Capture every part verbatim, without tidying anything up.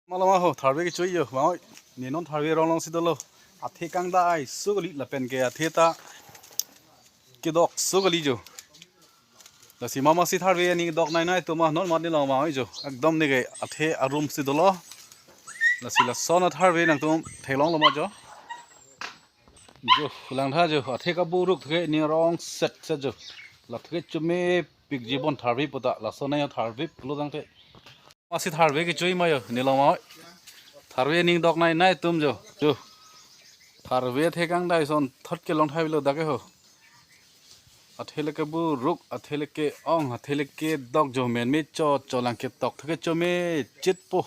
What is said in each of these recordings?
Malom ho, tharve kecho-i jo, ma oi. Ne non tharve arong alongsi dolo. Athe kangdai so kali lapen ke athe ta kedok so kali jo. Lasi mama si tharve aning doknei nei atum ma non mat ne long ma oi jo. Ekdom ne ke athe arumsi dolo. Lasi lason atharve nangtum theklonglo ma jo. Jo, langtha jo, athe kaburuk thek aning rong set set jo. La thek chomepik jibon tharve puta, lason nei tharve pulo tangte. Masi tharve kecho-i ma jo, ne long ma oi. Tharve aning doknei nei atum jo. Jo. Tharve athe kangdai ason thot kelong thai lo dak ke ho. Athe le keburuk, athe le ke-ong, athe le kedok jo, men me cho cho lang ketok thek chomechitpo.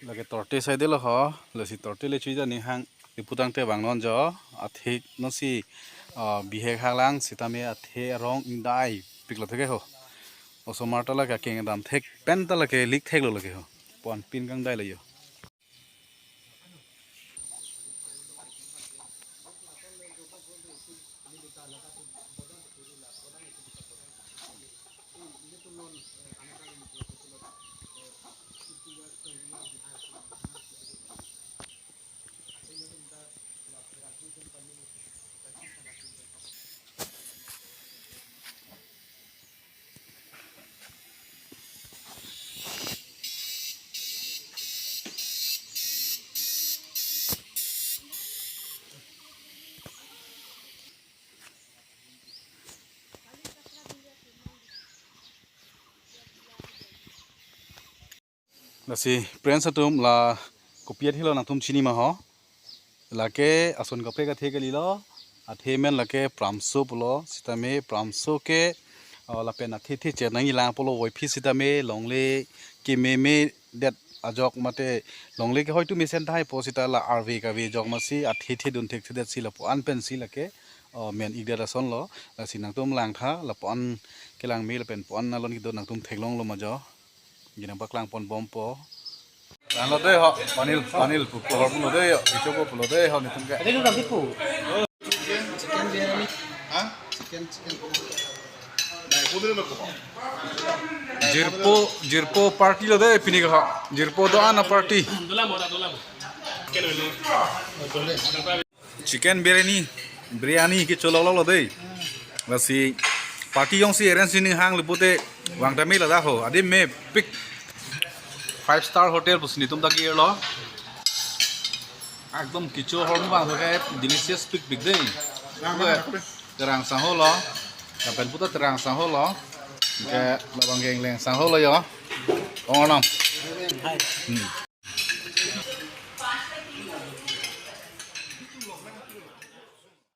Lake torte saidelo ho, lasi torte le chuida ni hang ipu tangte vangnon jo, athek non si, ah, bihek hanglang sitame athe arong ingdaipiklo thek ho. Osomar ta lake akeng dam thek pen ta lake lik theklo lake ho. Pon pin kangdai lo jo. Lasi friends atum, la kopi athe lo nangtum chini ma ho. Lake ason kaprek athe kalilo. Athe men lake pramso pulo, sitame pramso ke, ah, lapen athe the chenangji lang pulo voiphit sitame longle kememedet ajok mate longle ke hoitu mesen tahai po sita la arve kave ajok masi athe the dun thekthedet si lapu-an pensi lake, ah, men-ikdet ason lo. Lasi nangtum langtha, lapu-an kelang me lapen pu-an alon kedo nangtum theklonglo ma jo. Gina paklang pon bompo. Langlo dei ho, panil, panil pu, pu, pulo dei ho, kecho po pulo dei ho, netum ke. Chicken biryani. Ha? Chicken, chicken. Jirpo, jirpo party lo dei, pini ke ho. Jirpo do-an a-party. Chicken biryani, biryani kecho lo lo dei. Lasi party jongsi arrange ning hang le pute vang tame ladak ho. Adim mepik five star hotel pusi netum ta ke-irlo. Ekdom kecho ahormu vangthu ke delicious pikpik dei. Terang sangho lo. Lapen puta terang sangho lo. Ke labang gengleng sangho lo jo. Ong anam. Hmm.